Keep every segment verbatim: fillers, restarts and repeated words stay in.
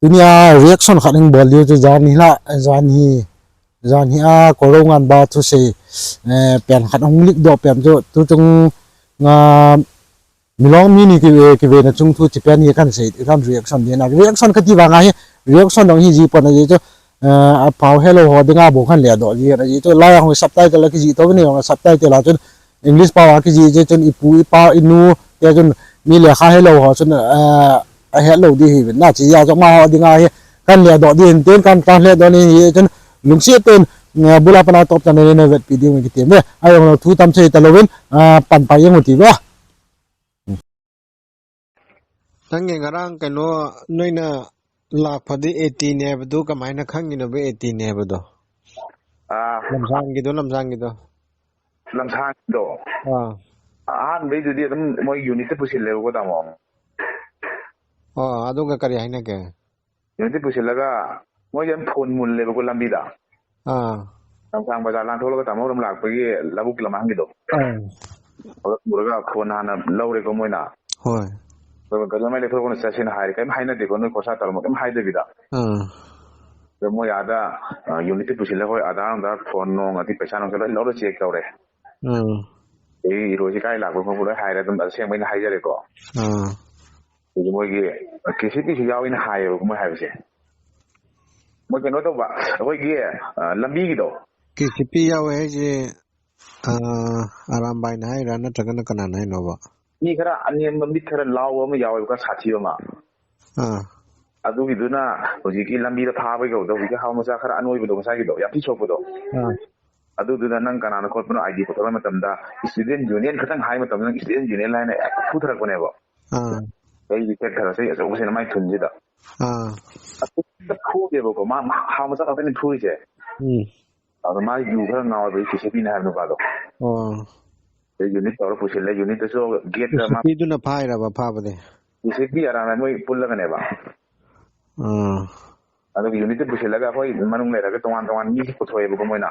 Tunia reaction khat hung bol diu chu jan hi la, jan hi, jan hi a Koro ngan ba thusei, eh, pen khat hung leak doh pen chu, tu chung, ah, Milong mi ni ki, eh, kiveina chung thu chi pen hi kan sei, kan reaction ding a. Reaction kati vang a hi, reaction dong hi ji pon a ji chu, eh, a pau hello ho dinga bou kan le doh ji a ji chu, lai a hung subtitle a kiji to ni hung subtitle a chun, English pau a kiji je chun ipu ipa inu te chun mi lekha helou ho chun, eh, ahelou di hi na chi ya chun amaho dinga hi kan le doh di hin tin kan translate doh ni hi chun lungset ten, eh, bula pana top chan ne ne vetpi di ngi ti ve. Ai jong thu tam sei ta louvin, eh, pan pa jeng u ti ve. Nang nge ngarang kano noina lak pha di eighty ne ba du kamai na khang ino be eighty ne ba do. Ah, Lamsang ki do, Lamsang ki do. Lamsang do. Ah. Ahan be du di atam moi unit te pusil le ko tamo. Oh, adu ka kari hai na ke. Unit te pusil le ka moi yan phone mun le ko lambi da. Ah. Lamsang bazar lang thol ka tamo lam lak pa ki labuk lam hang ki do. Ah. Mura ka phone hana lau re ko moi na. Hoi. Ka, ka mai le ko na session hai, kai hai na de ko no ko sa tal mo, kai hai de bida. Ah. Ko mo ya da, ah, unit te pusil le hoi ada da phone no ngati paisa no lo lo check kau re. Ah. E ro si kai la ko ko hai re dum da se mai na hai re ko. Ah. Ko mo ki, K C P si yau in hai ko mo hai se. Mo ke no to ba, ko ki, ah, lambi ki do. K C P yau hai je, ah, Arambai na hai ra na ta kana kana na hai no ba. Mi khara, ani ma mit khara lau ma yau ka sathi ma. Ah. Adu ki duna, hojiki lambi da pha bai ko do, hojiki hau ma sa khara anoi bu do sa ki do, ya pi chok bu do. Ah. Adu duna nang kana na khot bu na I D ko to ma tam da, student union khatang hai ma tam nang student union lai na, pu thara ko ne ba. Ah. Kai di tek thara sai, so ko se na mai thun ji da. Ah. Adu da phu de ba ko, ma, ma, hau ma sa ka ni phu je. Hmm. Adu ma yu khara ngau ba ki se pi na ha no ba do. Oh. Te unit tawh pusil le unit te chu gate ka ma. K C P duna phai ra ba pha ba de. K C P ara na moi pul la ka ne ba. Ah. Adu unit te pusil la ka hoi manung le ra ka tongan tongan mi puthoi bu ko moi na.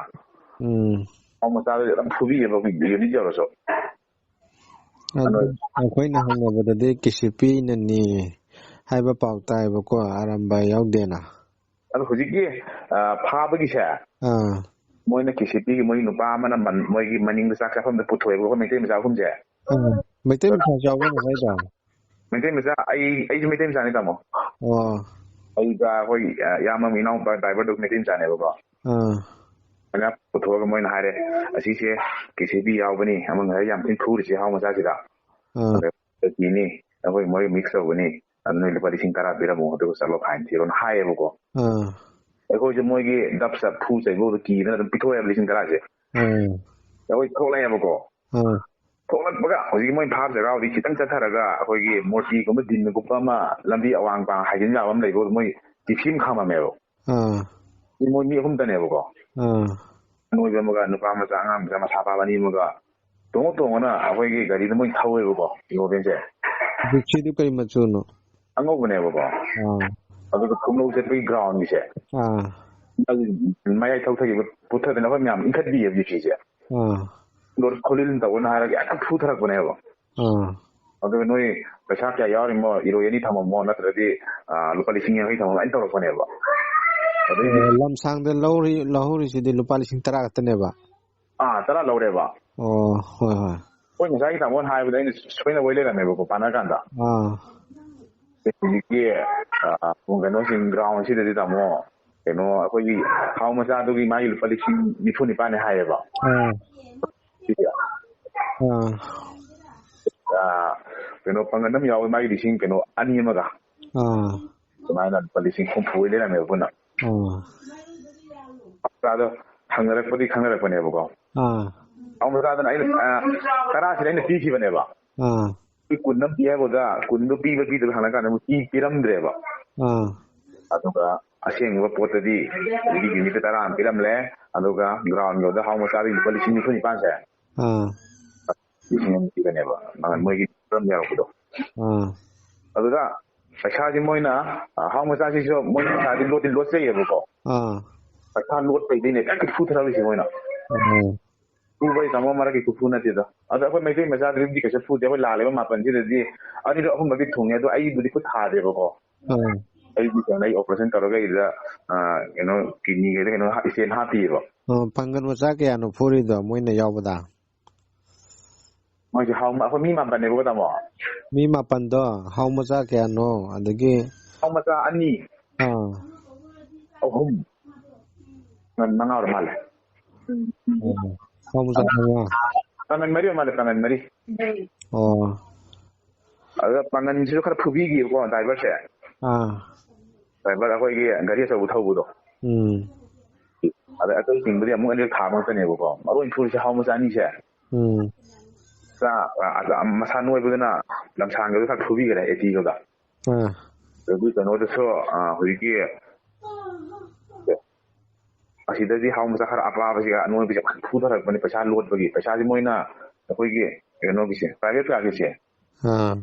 Hmm. Au ma ta le ram phu bi ba unit ja ro so. Adu, akhoi na hang ba de K C P na ni. Hai ba pau tai ba ko Arambai yau de na. Adu hojiki, ah, pha ba ki sa. Ah. Moina K C P ki moi nupa amana man, moi ki maning da sa ka pham da puthoi ko Meitei macha khum je. Ah, Meitei macha jaw wang sai da. Meitei macha ai, ai Meitei macha ni ta mo. Oh. Ai da hoi, ah, ya ma mi nau ba driver dok Meitei macha ne ba. Ah. Ana puthoi ko moina hai re. Asi se K C P yau ba ni, amang hai yam tin thu ri se hau macha si da. Ah. Ti ni, ahoi moi mix up ni. Anoi lupa lising tara bira mo to sa lo phain ti ron hai ba ko. Ah. Ai ko je moi ki dap sa phu sai bo ki na pi thoi lising tara je. Ah. Ai ko la ya ba ko. Ah. Ko la ba ka, ko ji moi phap ja rau di kitang cha thara ga, ko ki morti ko ma din ko pa ma lambi awang pa hai jin ja bam lai ko moi ti phim kha ma me ro. Ah. Ni mo ni hum ta ne ba ko. Ah. Noi ba ma ga, nupa macha, angam macha, masa pa ba ni ma ga. Tong tong na, akhoi ki gari da moi thau ba ko. Ni mo ben je. Duk chi du kai ma chu no. Angau ba ne ba ko. Ah. Adu ka kum lo je pi ground ni je. Ah. Mai ai thau thai ba, pu tha na ba myam, in khat bi ya bi chi je. Ah. Lor kholil ta na ha ra ki, a thu thara ko ne ba. Ah. Adu noi, paisa kya yau ri mo, iro yani thamo mo, natradi, ah, lupa lising yang hi thamo, ain tawh ko ne ba. Adu eh, Lamsang de lau ri, lau ri si de lupa lising tara ka ta ne ba. Ah, tara lau re ba. Oh, hoi, hoi. Hoi, ngai thamo hai ba, dai ni, soi na wai le na me ba, ko pana kan da. Ah. Ki, ah, kung kano sing ground si de thamo. Kano, akhoi ki, hau macha tu ki mai lupa lising niphun nipan ne hai ba. Ah. Ah, kano pangan nam yau mai lising kano ani ma ga. Ah. Mai na pa lising kum phu le na me bu na. Ah. Sa do khang rak pa di khang rak pa ne bu ko. Ah. Au ma sa da ai, ah, tara si ai na pi ki ba ne ba. Ah. Ki kun nam pi ko da, kun do pi ba pi do khang ka na mu pi pi ram dre ba. Ah. Adu ka aseng ba pot di, di ki ni tara pi ram le, adu ka ground yo da hau macha di pa lising niphun nipan se. Ah. Ising ti ka ne ba. Mangan moi ki ram ya ko do. Ah. Adu da, paisa ji moi na, ah, hau macha ji jo, moi na di lo di lo se ye ko. Ah. Paisa lo pe di ne, ka ki phu thara si moi na. Ah. Phu bai ka mo mara ki phu na ti da. Adu ko mai ke macha di di ka se phu de ko la le ma pan ji de di. Ani do ko ma bi thung ye do ai du di phu tha de ko. Ah. ꯑꯩꯒꯤ ꯀꯩꯅꯣ, ꯑꯩ operation ꯇꯧꯔꯒ ꯑꯩꯗ, ꯑ, ꯀꯩꯅꯣ, kidney ꯀꯩꯗ ꯀꯩꯅꯣ ꯍꯥ-, stent ꯍꯥꯞꯄꯤꯕ꯫ ꯑꯣ, ꯄꯥꯡꯒꯜ ꯃꯆꯥ ꯀꯌꯥꯅꯣ ꯐꯨꯔꯤꯗꯣ ꯃꯣꯏꯅ ꯌꯥꯎꯕꯗ? ꯃꯣꯏꯁꯦ ꯍꯥꯎ-, ꯑꯩꯈꯣꯏ ꯃꯤ ꯃꯥꯄꯟꯅꯦꯕꯀꯣ, ꯇꯥꯃꯣ꯫ ꯃꯤ ꯃꯥꯄꯟꯗꯣ, ꯍꯥꯎ ꯃꯆꯥ ꯀꯌꯥꯅꯣ? ꯑꯗꯒꯤ ꯍꯥꯎ ꯃꯆꯥ ꯑꯅꯤ꯫ ꯑꯥ꯫ ꯑꯍꯨꯝ꯫ ꯃꯉꯥ ꯑꯣꯏꯔ ꯃꯥꯜꯂꯦ꯫ ꯑꯣ꯫ ꯍꯥꯎ ꯃꯆꯥ ꯃꯉꯥ꯫ ꯄꯥꯡꯒꯟ ꯃꯔꯤ ꯑꯣꯏꯔ ꯃꯥꯜꯂꯦ, ꯄꯥꯡꯒꯟ ꯃꯔꯤ꯫ ꯑꯣ꯫ ꯑꯗꯨꯗ ꯄꯥꯡꯒꯟꯁꯤꯁꯨ ꯈꯔ ꯐꯨꯕꯤꯈꯤꯕꯀꯣ, driverꯁꯦ꯫ ꯑꯥ꯫ Driver ꯑꯩꯈꯣꯏꯒꯤ ꯒꯥꯔꯤ ꯑꯆꯧꯕ ꯊꯧꯕꯗꯣ꯫ ꯎꯝ꯫ ꯑꯗ ꯑꯇꯩꯁꯤꯡꯕꯨꯗꯤ ꯑꯃꯨꯛ ꯑꯅꯤꯔꯛ ꯊꯥꯕ ꯉꯥꯛꯇꯅꯦꯕꯀꯣ꯫ ꯃꯔꯨ ꯑꯣꯏꯅ ꯐꯨꯔꯤꯁꯦ ꯍꯥꯎ ꯃꯆꯥ ꯑꯅꯤꯁꯦ꯫ ꯎꯝ꯫ ꯆꯥ-, ꯑ-, ꯑ-, ꯃꯁꯥ ꯅꯣꯏꯕꯗꯨꯅ ꯂꯝꯁꯥꯡꯒꯗꯣ ꯈꯔ ꯐꯨꯕꯤꯈ꯭ꯔꯦ, ꯑꯦꯇꯤꯒꯗ꯫ ꯑꯥ꯫ ꯑꯗꯒꯤ ꯀꯩꯅꯣꯗꯁꯨ, ꯑ, ꯍꯧꯖꯤꯛꯀꯤ ꯑꯁꯤꯗꯗꯤ ꯍꯥꯎ ꯃꯆꯥ ꯈꯔ ꯑꯄꯥꯕꯁꯤꯒ ꯑꯅꯣꯏꯕꯁꯦ ꯐꯖꯅ ꯐꯨꯊꯔꯛꯄꯅꯦ, ꯄꯩꯁꯥ ꯂꯣꯠꯄꯒꯤ꯫ ꯄꯩꯁꯥꯁꯦ ꯃꯣꯏꯅ ꯑꯩꯈꯣꯏꯒꯤ ꯀꯩꯅꯣꯒꯤꯁꯦ, private ꯀꯥꯒꯤꯁꯦ, ꯑꯥ꯫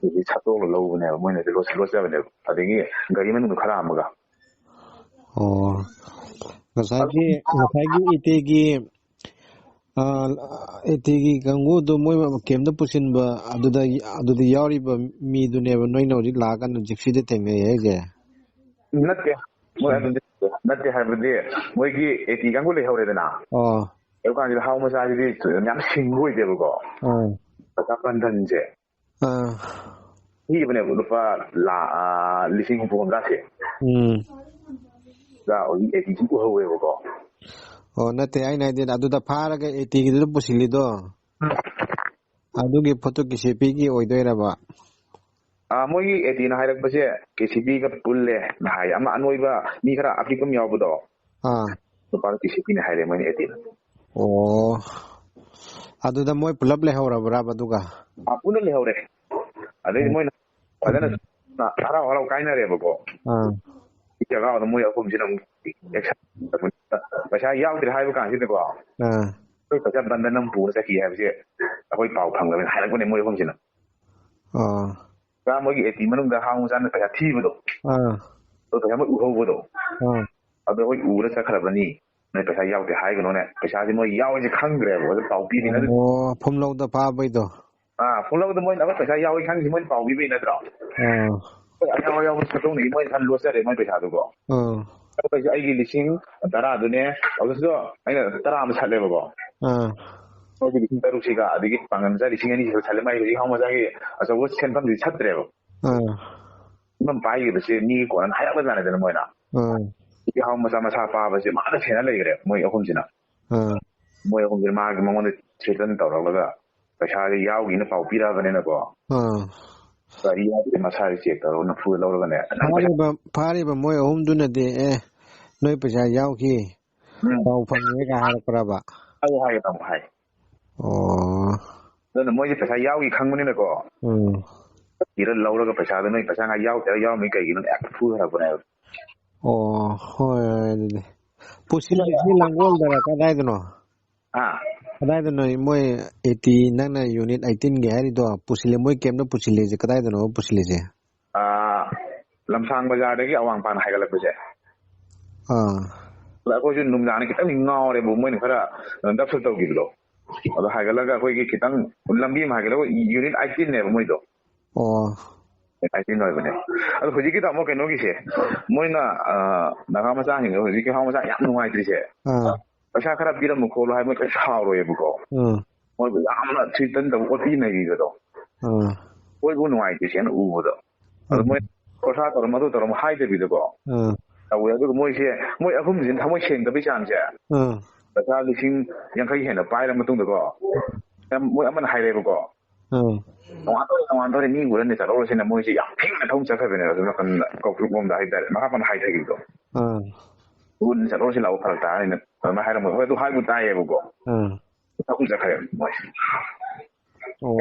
ꯁꯤꯗꯤ ꯁꯠꯇꯣꯛꯑꯒ ꯂꯧꯕꯅꯦꯕ, ꯃꯣꯏꯅꯗꯤ ꯂꯣꯠ-, ꯂꯣꯠꯆꯕꯅꯦꯕ꯫ ꯑꯗꯒꯤ ꯒꯥꯔꯤ ꯃꯅꯨꯡꯗ ꯈꯔ ꯑꯃꯒ꯫ ꯑꯣ꯫ ꯉꯁꯥꯏꯒꯤ, ꯉꯁꯥꯏꯒꯤ ꯏꯇꯦꯒꯤ, ꯑ, ꯏꯇꯦꯒꯤ ꯀꯥꯡꯕꯨꯗꯣ ꯃꯣꯏ camp ꯇ ꯄꯨꯁꯤꯟꯕ, ꯑꯗꯨꯗ, ꯑꯗꯨꯗ ꯌꯥꯎꯔꯤꯕ ꯃꯤꯗꯨꯅꯦꯕ ꯅꯣꯏꯅ ꯍꯧꯖꯤꯛ ꯂꯥꯛꯑꯀꯥꯟꯗ Gypsy ꯗ ꯊꯦꯡꯅꯩ ꯍꯥꯏꯁꯦ? ꯅꯠꯇꯦ꯫ ꯃꯣꯏ ꯎꯝ꯫ ꯑꯗꯨꯗꯤ ꯅꯠꯇꯦ ꯍꯥꯏꯕꯗꯤ ꯃꯣꯏꯒꯤ ꯑꯦꯇꯤ ꯀꯥꯡꯕꯨ ꯂꯩꯍꯧꯔꯦꯗꯅ꯫ ꯑꯣ꯫ ꯑꯗꯨ ꯀꯥꯟꯁꯤꯗ ꯍꯥꯎ ꯃꯆꯥꯁꯤꯗꯤ ꯌꯥꯝ ꯁꯤꯡꯕ ꯑꯣꯏꯗꯦꯕꯀꯣ꯫ ꯑꯥ꯫ ꯄꯩꯁꯥ ꯕꯟꯙꯟꯁꯦ꯫ ꯑꯥ꯫ ꯊꯤꯕꯅꯦꯕ ꯂꯨꯄꯥ ꯂꯥ-, ꯑ, ꯂꯤꯁꯤꯡ ꯍꯨꯝꯐꯨ ꯍꯨꯝꯗ꯭ꯔꯥꯁꯦ꯫ ꯎꯝ꯫ ꯍꯧꯖꯤꯛ ꯑꯦꯇꯤꯁꯤ ꯎꯍꯧꯋꯦꯕꯀꯣ꯫ ꯑꯣ, ꯅꯠꯇꯦ, ꯑꯩꯅ ꯍꯥꯏꯗꯤ ꯑꯗꯨꯗ ꯐꯥꯔꯒ ꯑꯦꯇꯤꯒꯤꯗꯨꯗ ꯄꯨꯁꯤꯜꯂꯤꯗꯣ꯫ ꯎꯝ꯫ ꯑꯗꯨꯒꯤ ꯄꯣꯠꯇꯨ ꯀꯦ ꯁꯤ ꯄꯤꯒꯤ ꯑꯣꯏꯗꯣꯏꯔꯕ? ꯑꯥ, ꯃꯣꯏꯒꯤ ꯑꯦꯇꯤꯅ ꯍꯥꯏꯔꯛꯄꯁꯦ ꯀꯦ ꯁꯤ ꯄꯤꯒ ꯄꯨꯜꯂꯦ ꯅ ꯍꯥꯏ꯫ ꯑꯃ ꯑꯅꯣꯏꯕ ꯃꯤ ꯈꯔ ꯑꯄꯤꯛꯄ ꯑꯃ ꯌꯥꯎꯕꯗꯣ꯫ ꯑꯥ꯫ ꯅꯨꯄꯥꯗꯣ ꯀꯦ ꯁꯤ ꯄꯤꯅꯦ ꯍꯥꯏꯔꯦ ꯃꯣꯏꯅ ꯑꯦꯇꯤꯅ꯫ ꯑꯣ꯫ ꯑꯗꯨꯗ ꯃꯣꯏ ꯄꯨꯂꯞ ꯂꯩꯍꯧꯔꯕ꯭ꯔꯕ ꯑꯗꯨꯒ? ꯑꯥ, ꯄꯨꯟꯅ ꯂꯩꯍꯧꯔꯦ꯫ ꯑꯗꯩꯗꯤ ꯎꯝ꯫ ꯃꯣꯏꯅ ꯐꯖꯅ ꯎꯝ꯫ ꯍꯔꯥꯎ ꯍꯔꯥꯎ ꯀꯥꯏꯅꯔꯦꯕꯀꯣ꯫ ꯑꯥ꯫ ꯏꯆꯦ ꯑꯉꯥꯡꯗꯣ ꯃꯣꯏ ꯑꯍꯨꯝꯁꯤꯅ ꯑꯃꯨꯛ action ꯄꯩꯁꯥ ꯌꯥꯎꯗ꯭ꯔꯦ ꯍꯥꯏꯕ ꯀꯥꯟꯁꯤꯗꯀꯣ꯫ ꯑꯥ꯫ ꯑꯩꯈꯣꯏ ꯄꯩꯁꯥ ꯕꯟꯗꯟ ꯑꯃ ꯄꯨꯔ ꯆꯠꯈꯤ ꯍꯥꯏꯕꯁꯦ ꯑꯩꯈꯣꯏ ꯄꯥꯎ ꯐꯪꯂꯕꯅꯤ ꯍꯥꯏꯔꯛꯄꯅꯦ ꯃꯣꯏ ꯑꯍꯨꯝꯁꯤꯅ꯫ ꯑꯥ꯫ ꯄꯨꯔꯥ ꯃꯣꯏꯒꯤ ꯑꯦꯇꯤ ꯃꯅꯨꯡꯗ ꯍꯥꯎ ꯃꯆꯥꯅ ꯄꯩꯁꯥ ꯊꯤꯕꯗꯣ꯫ ꯑꯥ꯫ ꯑꯗꯣ ꯄꯩꯁꯥ ꯃꯣꯏ ꯎꯍꯧꯕꯗꯣ꯫ ꯑꯥ꯫ ꯑꯗꯣ ꯑꯩꯈꯣꯏ ꯎꯔ ꯆꯠꯈ꯭ꯔꯕꯅꯤ꯫ ꯅꯣꯏ ꯄꯩꯁꯥ ꯌꯥꯎꯗꯦ ꯍꯥꯏꯒꯅꯣꯅꯦ꯫ ꯄꯩꯁꯥꯁꯦ ꯃꯣꯏ ꯌꯥꯎꯔꯤꯁꯦ ꯈꯪꯈ꯭ꯔꯦꯕ꯫ ꯑꯗꯨ ꯄꯥꯎ ꯄꯤꯔꯤ ꯅꯠꯇ꯭ꯔꯣ? ꯑꯣ, ꯐꯨꯝꯂꯧꯗ ꯐꯥꯕꯩꯗꯣ꯫ ꯑꯥ, ꯐꯨꯝꯂꯧꯗ ꯃꯣꯏꯅ ꯑꯩꯈꯣꯏ ꯄꯩꯁꯥ ꯌꯥꯎꯏ ꯈꯪꯉꯤꯁꯦ ꯃꯣꯏꯅ ꯄꯥꯎ ꯄꯤꯕꯩ ꯅꯠꯇ꯭ꯔꯣ? ꯑꯥ꯫ ꯑꯩꯈꯣꯏ ꯑꯌꯥꯎ ꯑꯌꯥꯎꯕ ꯁꯠꯇꯣꯛꯅꯈꯤ, ꯃꯣꯏꯅ ꯈꯔ ꯂꯣꯠꯆꯔꯦ ꯃꯣꯏ ꯄꯩꯁꯥꯗꯨꯀꯣ꯫ ꯑꯥ꯫ ꯑꯩꯈꯣꯏꯁꯨ ꯑꯩꯒꯤ ꯂꯤꯁꯤꯡ ꯇꯔꯥꯗꯨꯅꯦ, ꯑꯗꯨꯁꯨ ꯑꯩꯅ ꯇꯔꯥ ꯑꯃ ꯁꯠꯂꯦꯕꯀꯣ꯫ ꯑꯥ꯫ ꯃꯣꯏꯒꯤ ꯂꯤꯁꯤꯡ ꯇꯔꯨꯛꯁꯤꯒ ꯑꯗꯒꯤ ꯄꯥꯡꯒꯜ ꯃꯆꯥ ꯂꯤꯁꯤꯡ ꯑꯅꯤꯁꯤꯒ ꯁꯠꯂꯦ, ꯃꯥꯒꯤ ꯍꯧꯖꯤꯛ ꯍꯥꯎ ꯃꯆꯥꯒꯤ ꯑꯆꯧꯕ ꯁꯦꯟꯐꯝꯗꯤ ꯁꯠꯇ꯭ꯔꯦꯕ꯫ ꯑꯥ꯫ ꯑꯗꯨꯝ ꯄꯥꯏꯈꯤꯕꯁꯦ ꯃꯤꯒꯤ ꯀꯣꯟꯅ ꯍꯥꯏꯔꯛꯄꯖꯥꯠꯅꯤꯗꯅ ꯃꯣꯏꯅ꯫ ꯑꯥ꯫ ꯍꯧꯖꯤꯛ ꯍꯥꯎ ꯃꯆꯥ ꯃꯁꯥ ꯄꯥꯕꯁꯦ ꯃꯥꯅ ꯁꯦꯟꯅ ꯂꯩꯈ꯭ꯔꯦ ꯃꯣꯏ ꯑꯍꯨꯝꯁꯤꯅ꯫ ꯑꯥ꯫ ꯃꯣꯏ ꯑꯍꯨꯝꯁꯤꯅ ꯃꯥꯒꯤ ꯃꯉꯣꯟꯗ threaten ꯇꯧꯔꯛꯂꯒ ꯄꯩꯁꯥꯁꯦ ꯌꯥꯎꯈꯤꯅ ꯄꯥꯎ ꯄꯤꯔꯛꯑꯕꯅꯤꯅꯀꯣ꯫ ꯑꯥ꯫ ꯒꯥꯔꯤ ꯌꯥꯎꯗ꯭ꯔꯦ ꯃꯁꯥꯁꯦ check ꯇꯧꯔꯒ ꯅꯝꯐꯨꯗ ꯂꯧꯔꯒꯅꯦ꯫ ꯅꯪ ꯄꯩꯁꯥ ꯐꯥꯔꯤꯕ, ꯐꯥꯔꯤꯕ ꯃꯣꯏ ꯑꯍꯨꯝꯗꯨꯅꯗꯤ, "ꯑꯦ, ꯅꯣꯏ ꯄꯩꯁꯥ ꯌꯥꯎꯈꯤ, ꯎꯝ꯫ ꯄꯥꯎ ꯐꯪꯉꯦ" ꯀꯥꯏ ꯍꯥꯏꯔꯛꯄ꯭ꯔꯕ? ꯑꯩ ꯍꯥꯏꯒꯦ ꯇꯥꯃꯣ, ꯍꯥꯏ꯫ ꯑꯣ꯫ ꯑꯗꯨꯅ ꯃꯣꯏꯁꯦ ꯄꯩꯁꯥ ꯌꯥꯎꯈꯤ ꯈꯪꯕꯅꯤꯅꯀꯣ꯫ ꯎꯝ꯫ ꯏꯔ ꯂꯧꯔꯒ ꯄꯩꯁꯥꯗꯣ ꯅꯣꯏ ꯄꯩꯁꯥ ꯉꯥꯏ ꯌꯥꯎꯗ꯭ꯔꯦ, ꯌꯥꯎꯔꯝꯃꯤ ꯀꯩꯒꯤꯅꯣ? ꯍꯦꯛꯇ ꯐꯨ ꯍꯥꯏꯔꯛꯄꯅꯦꯕ꯫ ꯑꯣ, ꯍꯣꯏ, ꯍꯣꯏ, ꯑꯗꯨꯗꯤ꯫ ꯄꯨꯁꯤꯜꯂꯤꯁꯤ ꯂꯥꯡꯒꯣꯜꯗꯔ ꯀꯗꯥꯏꯗꯅꯣ? ꯍꯥ? ꯀꯗꯥꯏꯗꯅꯣ ꯃꯣꯏ ꯑꯦꯇꯤ ꯅꯪꯅ unit eighteen ꯒꯤ ꯍꯥꯏꯔꯤꯗꯣ? ꯄꯨꯁꯤꯜꯂꯤ, ꯃꯣꯏ camp ꯇ ꯄꯨꯁꯤꯜꯂꯤꯁꯦ ꯀꯗꯥꯏꯗꯅꯣ ꯄꯨꯁꯤꯜꯂꯤꯁꯦ? ꯑꯥ, ꯂꯝꯁꯥꯡ ꯕꯖꯥꯔꯗꯒꯤ ꯑꯋꯥꯡ ꯄꯥꯅ ꯍꯥꯏꯒꯠꯂꯛꯄꯁꯦ꯫ ꯑꯥ꯫ ꯑꯗ ꯑꯩꯈꯣꯏꯁꯨ ꯅꯨꯡꯗꯥꯡꯗ ꯈꯤꯇꯪ ꯉꯥꯎꯔꯦꯕ, ꯃꯣꯏꯅ ꯈꯔ ꯗꯞꯁꯨ ꯇꯧꯈꯤꯕꯗꯣ꯫ ꯑꯗꯣ ꯍꯥꯏꯒꯠꯂꯒ ꯑꯩꯈꯣꯏꯒꯤ ꯈꯤꯇꯪ ꯂꯝꯕꯤ ꯑꯃ ꯍꯥꯏꯒꯠꯂꯒ unit eighteen ꯅꯦꯕ ꯃꯣꯏꯗꯣ꯫ ꯑꯣ꯫ Eighteen ꯑꯣꯏꯕꯅꯦ꯫ ꯑꯗꯣ ꯍꯧꯖꯤꯛꯀꯤ ꯇꯥꯃꯣ ꯀꯩꯅꯣꯒꯤꯁꯦ, ꯃꯣꯏꯅ, ꯑ, ꯅꯥꯒꯥ ꯃꯆꯥꯁꯤꯡꯗꯣ ꯍꯧꯖꯤꯛꯀꯤ ꯍꯥꯎ ꯃꯆꯥ ꯌꯥꯝ ꯅꯨꯡꯉꯥꯏꯇ꯭ꯔꯤꯁꯦ꯫ ꯑꯥ꯫ ꯄꯩꯁꯥ ꯈꯔ ꯄꯤꯔꯝꯃꯨ ꯈꯣꯠꯂꯨ ꯍꯥꯏꯕ ꯃꯣꯏ ꯀꯔꯤꯝ ꯁꯥꯎꯔꯣꯏꯕꯀꯣ꯫ ꯑꯥ꯫ ꯃꯣꯏꯕꯨ ꯌꯥꯝꯅ threaten ꯇꯧꯕ, ꯑꯣꯠꯄꯤ ꯅꯩꯕꯤꯕꯗꯣ꯫ ꯑꯥ꯫ ꯃꯣꯏꯕꯨ ꯅꯨꯡꯉꯥꯏꯇꯦ ꯁꯦꯡꯅ ꯎꯕꯗꯣ꯫ ꯑꯗꯣ ꯎꯝ꯫ ꯃꯣꯏ ꯈꯣꯔꯁꯥ ꯇꯧꯔꯣ, ꯃꯗꯨ ꯇꯧꯔꯣ ꯍꯥꯏꯗꯕꯤꯗꯀꯣ꯫ ꯑꯥ꯫ ꯇꯧꯋꯦ꯫ ꯑꯗꯨꯒ ꯃꯣꯏꯁꯦ, ꯃꯣꯏ ꯑꯍꯨꯝꯁꯤꯅ ꯊꯃꯣꯏ ꯁꯦꯡꯗꯕꯩ ꯆꯥꯡꯁꯦ꯫ ꯑꯥ꯫ ꯄꯩꯁꯥ ꯂꯤꯁꯤꯡ ꯌꯥꯡꯈꯩ ꯍꯦꯟꯅ ꯄꯥꯏꯔ ꯃꯇꯨꯡꯗꯀꯣ꯫ ꯌꯥꯝ, ꯃꯣꯏ ꯑꯃꯅ ꯍꯥꯏꯔꯦꯕꯀꯣ꯫ ꯑꯥ꯫ "ꯅꯣꯡꯉꯥꯟꯗꯧꯔꯦ, ꯅꯣꯡꯉꯥꯟꯗꯧꯔꯦ, ꯃꯤ ꯎꯔꯅꯤ, ꯆꯠꯍꯧꯔꯁꯤꯅ" ꯃꯣꯏꯁꯦ ꯌꯥꯝ ꯊꯦꯡꯅ ꯊꯣꯡ ꯆꯠꯈ꯭ꯔꯕꯅꯦꯕ, ꯑꯗꯨ ꯅꯥꯀꯟꯗ ꯀꯧꯇ꯭ꯔꯨꯛ ꯂꯣꯝꯗ ꯍꯥꯏꯇꯥꯔꯦ, ꯃꯈꯥ ꯄꯟꯅ ꯍꯥꯏꯊꯈꯤꯕꯗꯣ꯫ ꯑꯥ꯫ "ꯎꯔꯅꯤ, ꯆꯠꯍꯧꯔꯁꯤ ꯂꯥꯛꯑꯣ, ꯐꯔꯛ ꯇꯥꯔꯅꯤꯅ" ꯑꯗꯨꯃꯥꯏꯅ ꯍꯥꯏꯔꯝꯃꯒ, ꯍꯣꯏ, ꯑꯗꯨ ꯍꯥꯏꯕꯨ ꯇꯥꯏꯌꯦꯕꯀꯣ꯫ ꯑꯥ꯫ ꯑꯗꯨꯝ ꯆꯠꯈ꯭ꯔꯦ ꯃꯣꯏ꯫ ꯑꯣ꯫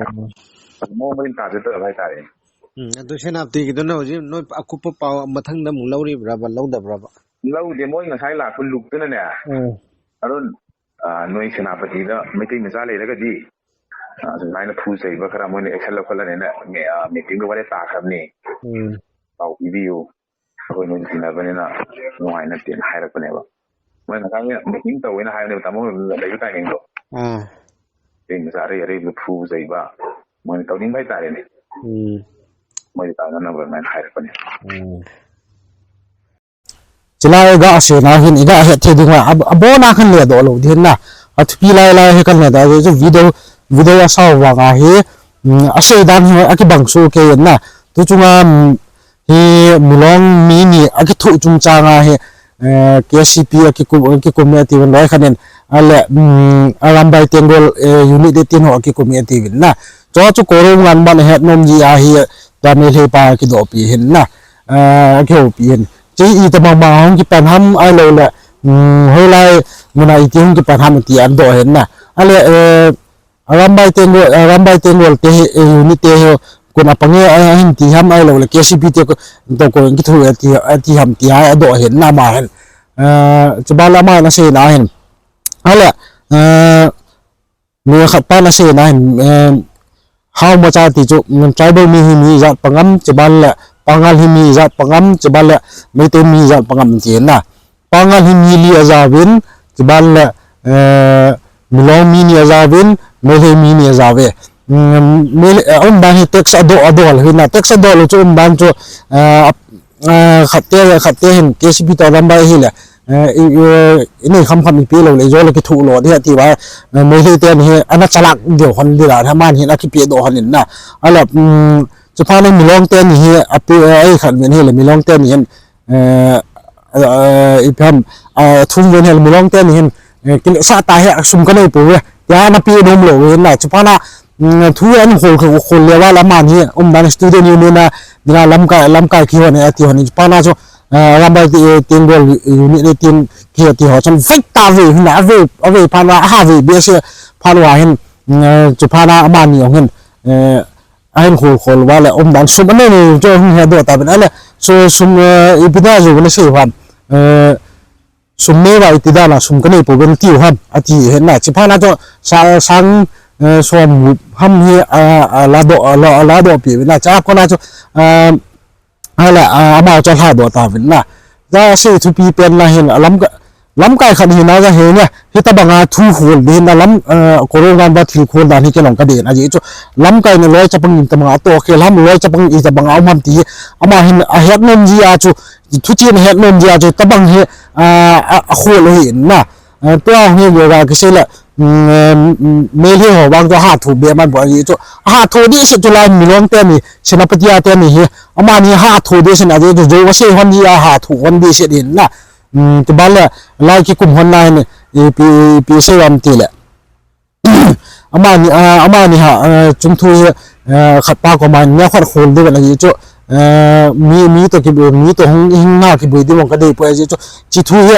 ꯑꯗꯨ ꯃꯑꯣꯡ ꯃꯔꯤꯟ ꯇꯥꯗꯦ ꯇꯧꯔꯕ ꯍꯥꯏꯇꯥꯔꯦ꯫ ꯎꯝ, ꯑꯗꯨ ꯁꯦꯅꯥꯄꯇꯤꯒꯤꯗꯨꯅ ꯍꯧꯖꯤꯛ ꯅꯣꯏ ꯑꯀꯨꯞꯄ ꯄꯥꯎ ꯃꯊꯪꯗ ꯑꯃꯨꯛ ꯂꯧꯔꯤꯕ꯭ꯔꯕ, ꯂꯧꯗꯕ꯭ꯔꯕ? ꯂꯧꯗꯦ, ꯃꯣꯏ ꯉꯁꯥꯏ ꯂꯥꯛꯄ ꯂꯨꯞꯇꯨꯅꯅꯦ, ꯎꯝ꯫ ꯑꯗꯨꯝ, ꯑ, ꯅꯣꯏ ꯁꯦꯅꯥꯄꯇꯤꯗ ꯃꯩꯇꯩ ꯃꯆꯥ ꯂꯩꯔꯒꯗꯤ, ꯑ, ꯁꯨꯃꯥꯏꯅ ꯐꯨ ꯆꯩꯕ ꯈꯔ ꯃꯣꯏꯅ action ꯂꯧꯈꯠꯂꯅꯤꯅ, ꯃꯦ-, ꯑ, meeting ꯗ ꯋꯥꯔꯦꯞ ꯇꯥꯈ꯭ꯔꯕꯅꯤ꯫ ꯎꯝ꯫ ꯄꯥꯎ ꯄꯤꯕꯤꯌꯨ꯫ ꯑꯩꯈꯣꯏ ꯅꯣꯏ ꯇꯤꯟꯅꯕꯅꯤꯅ ꯅꯨꯡꯉꯥꯏ ꯅꯠꯇꯦꯅ ꯍꯥꯏꯔꯛꯄꯅꯦꯕ꯫ ꯃꯣꯏ ꯉꯁꯥꯏ meeting ꯇꯧꯋꯦꯅ ꯍꯥꯏꯕꯅꯦꯕ, ꯇꯥꯃꯣ ꯂꯩꯕ timing ꯗꯣ꯫ ꯑꯥ꯫ ꯃꯩꯇꯩ ꯃꯆꯥ ꯑꯔꯩ ꯑꯔꯩꯕꯗ ꯐꯨ ꯆꯩꯕ, ꯃꯣꯏꯅ ꯇꯧꯅꯤꯡꯕ ꯍꯥꯏꯇꯥꯔꯦꯅꯦ꯫ ꯎꯝ꯫ ꯃꯣꯏ ꯇꯥꯟꯅꯅꯕ ꯑꯗꯨꯃꯥꯏꯅ ꯍꯥꯏꯔꯛꯄꯅꯦ꯫ ꯎꯝ꯫ chulai ga asei na hin iga het thei ding a, abona kan ledoh lou ding na. Athupi lai lai hi kan ledoh chu video, video asao vang ahi, asei dan hi akibang soh kei in na. Tu chunga hi Milong mi ni akithoh chungchang a hi, KCP akikum e ati vin loi khat in, ale Arambai Tenggol unit eighteen ho akikum e ati vin na. Chu chu Korounganban ahet nom ji ahi, tua Meitei pa kidohpi hin na, akihoupi hin. Chu itobang bang hung kipan ham ahilouleh hoilai muna iti hung kipan ham ti adoh hin na. Ale Arambai Tenggol, Arambai Tenggol te hi unit te hi kon apang e ahin ti ham ahilouleh KCP te toh kon kithoh e ati ham ti adoh hin na ama hin. Chuban le ama hin asei na hin, ale mi khat pan asei na hin, hao macha ti chu tribal mi hi mi ijat pangam, chuban le Pangal hi mi ijat pangam, chuban le Meitei mi ijat pangam ti na. Pangal hi mi li ajauvin, chuban le Milong mi ni ajauvin, Meitei mi ni ajauve. Umdan hi tax adoh adoh lou hin na, tax adoh lou chu umdan chu khatte khatte hin KCP toh Arambai hile inei khamkham ipi lou le ijole kithoh lou ding ati uva, Meitei teni hi ana chalak deu hon ding dan aman hin akipedoh hon in na. Ale chuphat na Milong teni hi ape, akhat vin hile Milong teni hin ipi ham, thum vin hile Milong teni hin kilesah ta hi sum kanei pouve tia ana pe nom lou hin na. Chuphat na thu ahin khol khol le uva le aman hi umdan student union a dinga lamkai lamkai kihon e ati hon in, chuphat na chu Arambai Tenggol unit eighteen kihe ti ho chun vei ta vei hin na, avei phat uva aha vei behseh phat uva hin, chuphat na amani jong hin ahin khol khol uva le umdan sum anei nei chu hung hedoh tauvin, ale sum ipi na jou na sei uvam, sum nei uva iti dan a sum kanei pouve tiu ham ati hin na. Chuphat na chu sang som gup ham hi aladoh, aladohpi vin na, chua kona chu ale ama chu alhadoh tauvin na. Asei thupi pen na hin lamkai khat hina ahi na, hitobanga thu khol ding hin na, Korounganban thil khol dan hi kei jong kadei in, ajeh chu lamkai na loi chapang in tobanga atoh khel ham, loi chapang itobanga um ham ti hi ama hin ahet nom ji a chu, thuchen ahet nom ji a chu tobang hi akhol u ahi in na. Tua hi yoga kisei le Meitei ho vang chu ahatho be man bou ahi chu, ahatho dehset chu lai Milong teni, Senapati a teni hi amani hatho dehset ahi chu, jou asei hon ji a hatho hon dehset in na. Chuban le lai kikum hon na hin ipi sei uvam tile amani, amani ha chungthu hi khat pa koma neo khat khol ding ahi chu, mi, mi toh kibui, mi toh hung hing na kibui ding vang kadei poi ajeh chu, hiche thu hi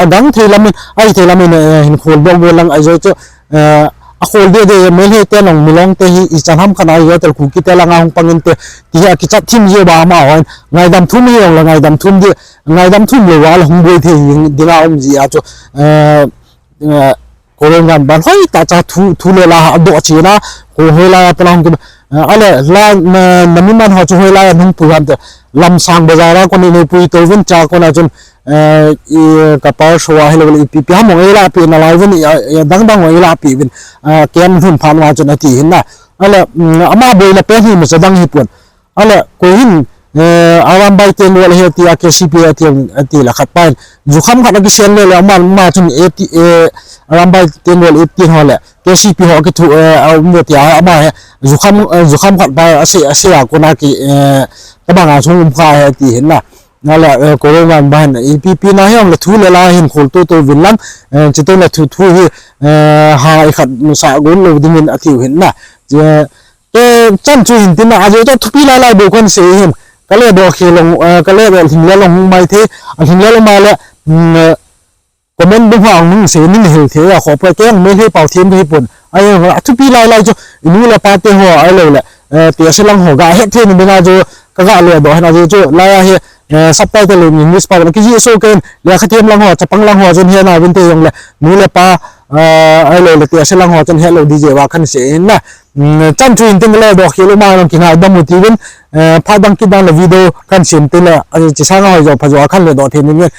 agangthei lam in, ahithei lam in hin kholdoh go lang ajeh chu, akhol deh deh Meitei te jong Milong te hi ichan ham khat a hi hotel Kuki te langa hung pang inte ti hi akichat thim ji uva amahon ngaidam thum hijongle ngaidam thum ding, ngaidam thum lou uva le hung boi thei dinga um ji a chu, Korounganban hoitah cha thu, thu le la adoh chen a, hoilai a pat a hung ki, ale la, na, namiman ho chu hoilai a hung pui ham ti, Lamsang bazar a kon in pui touvin, chua kona chun kapal so a hilou le ipi ipi ham jong eilahpeh nalai uvin, adang dang jong eilahpeh uvin, kem lhun phat uva chun ati hin na. Ale ama boina pen hi imacha dang hipon. Ale koi hin Arambai Tenggol ahi tia KCP ati, ati le khat pa in jukham khat akisen le le ama, ama chun Arambai Tenggol eighteen ho le KCP ho kithoh aum ve tia ama hi jukham, jukham khat pa asei, asei a kona ki, tobanga chung um kha ahi ati hin na. Ale Korounganban hin ipi ipi na hijongle thu le la hin khol toto uvin lang, chuteng le thu, thu hi ha ikhat sah gon lou ding in atiu hin na. Chan chu hin tin na, ajeh chu thupi lai lai bou kan sei hin, kaledoh khel jong, kaledoh lhing le jong hung mai thei, alhing le jong mai le comment bung ha hung sei nin hil thei a khoh poi, kei jong Meitei pao them kahipon, ajeh chu athupi lai lai chu inu le pa te ho ahilou le tehse lang ho ga het thei na dinga chu kaga ledoh hin, ajeh chu lai a hi subtitle in English pao na kijih soh kei in, lekha them lang ho, chapang lang ho chun hena uvin te jongle nu le pa ahilou le tehse lang ho chun hetlou ding jeh uva kan sei hin na. Chan chu hin tin kaledoh khel u ma jong kingaidam u tiuvin, phat dang kit dang le video kan sem tin le, hiche sanga hoi jo pha jo a kan ledoh thei ding in,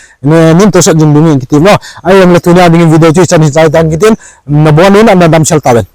nin tohsot jing ding in kiti mo. Ahijongle tunia ding in video chu hichan hichai tang kitin, nabon un ana damsel tauvin.